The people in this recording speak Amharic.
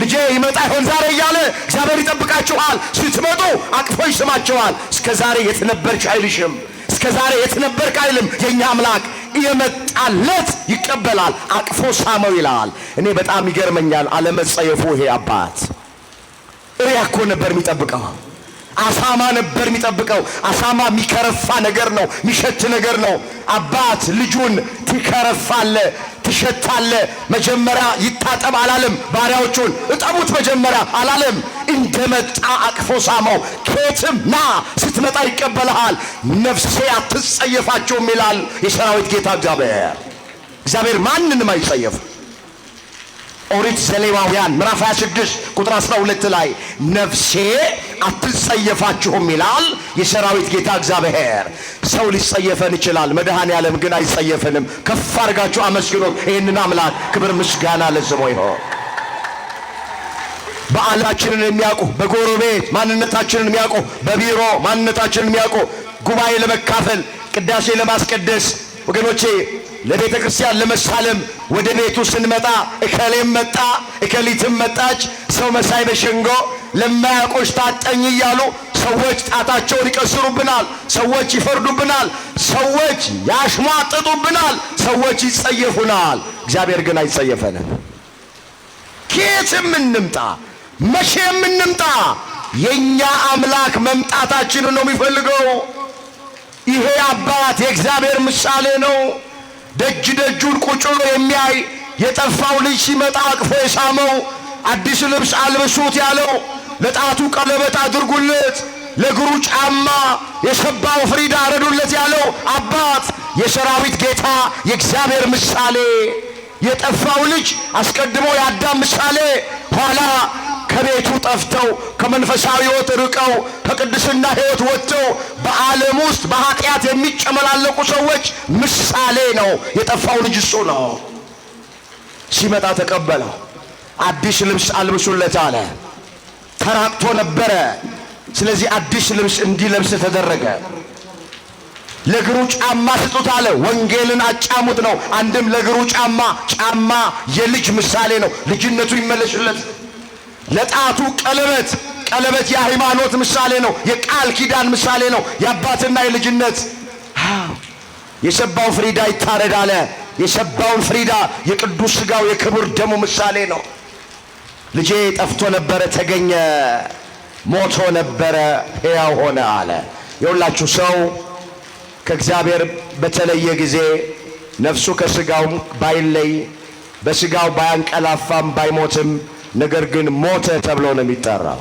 ልጄ ይመጣ ይሆን ዛሬ እያለ እግዚአብሔር ይጠብቃችኋል። ስትመጡ አቅፎ ይስማችኋል። እስከ ዛሬ የት ነበርሽ አይልሽም። እስከ ዛሬ የት ነበርክ አይልም። የእኛ አምላክ የመጣለት ይቀበላል። አቅፎ ሳመው ይላል። እኔ በጣም ይገርመኛል አለመጸየፉ። ይሄ አባት እሪያ እኮ ነበር የሚጠብቀው። አሳማ ነበር የሚጠብቀው። አሳማ የሚከረፋ ነገር ነው፣ የሚሸት ነገር ነው። አባት ልጁን ትከረፋለ፣ ትሸታለ። መጀመሪያ ይታጠብ አላለም። ባሪያዎቹን እጠቡት መጀመሪያ አላለም። እንደመጣ አቅፎ ሳመው። ከየትም ና፣ ስትመጣ ይቀበልሃል። ነፍሴ አትጸየፋቸውም ይላል የሰራዊት ጌታ እግዚአብሔር። እግዚአብሔር ማንንም አይጸየፍም። ኦሪት ዘሌዋውያን ምዕራፍ 26 ቁጥር 12 ላይ ነፍሴ አትጸየፋችሁም ይላል የሰራዊት ጌታ እግዚአብሔር። ሰው ሊጸየፈን ይችላል፣ መድኃኔ ዓለም ግን አይጸየፈንም። ከፍ አድርጋችሁ አመስግኑት ይህንን አምላክ። ክብር ምስጋና ለስሙ ይሁን። በዓላችንን የሚያውቁ፣ በጎረቤት ማንነታችንን የሚያውቁ፣ በቢሮ ማንነታችንን የሚያውቁ፣ ጉባኤ ለመካፈል፣ ቅዳሴ ለማስቀደስ፣ ወገኖቼ፣ ለቤተ ክርስቲያን ለመሳለም ወደ ቤቱ ስንመጣ እከሌም መጣ፣ እከሊትም መጣች፣ ሰው መሳይ በሸንጎ ለማያውቁሽ ታጠኝ እያሉ ሰዎች ጣታቸውን ይቀስሩብናል። ሰዎች ይፈርዱብናል። ሰዎች ያሽሟጥጡብናል። ሰዎች ይጸየፉናል። እግዚአብሔር ግን አይጸየፈንም። ከየትም እንምጣ፣ መቼም እንምጣ፣ የኛ አምላክ መምጣታችንን ነው የሚፈልገው። ይሄ አባት የእግዚአብሔር ምሳሌ ነው። ደጅ ደጁን ቁጭ ብሎ የሚያይ፣ የጠፋው ልጅ ሲመጣ አቅፎ የሳመው፣ አዲስ ልብስ አልብሱት ያለው፣ ለጣቱ ቀለበት አድርጉለት፣ ለእግሩ ጫማ፣ የሸባው ፍሪዳ አረዱለት ያለው አባት የሰራዊት ጌታ የእግዚአብሔር ምሳሌ፣ የጠፋው ልጅ አስቀድሞ የአዳም ምሳሌ፣ ኋላ ከቤቱ ጠፍተው፣ ከመንፈሳዊ ሕይወት ርቀው፣ ከቅድስና ሕይወት ወጥተው በዓለም ውስጥ በኃጢአት የሚጨመላለቁ ሰዎች ምሳሌ ነው። የጠፋው ልጅ እሱ ነው። ሲመጣ ተቀበለው። አዲስ ልብስ አልብሱለት አለ። ተራቅቶ ነበረ። ስለዚህ አዲስ ልብስ እንዲለብስ ተደረገ። ለእግሩ ጫማ ስጡት አለ። ወንጌልን አጫሙት ነው። አንድም ለእግሩ ጫማ፣ ጫማ የልጅ ምሳሌ ነው። ልጅነቱ ይመለስለት። ለጣቱ ቀለበት፣ ቀለበት የሃይማኖት ምሳሌ ነው። የቃል ኪዳን ምሳሌ ነው። የአባትና የልጅነት። የሰባው ፍሪዳ ይታረድ አለ። የሰባውን ፍሪዳ የቅዱስ ሥጋው የክቡር ደሙ ምሳሌ ነው። ልጄ ጠፍቶ ነበረ ተገኘ፣ ሞቶ ነበረ ሕያው ሆነ አለ። የሁላችሁ ሰው ከእግዚአብሔር በተለየ ጊዜ ነፍሱ ከስጋውም ባይለይ፣ በስጋው ባያንቀላፋም፣ ባይሞትም ነገር ግን ሞተ ተብሎ ነው የሚጠራው።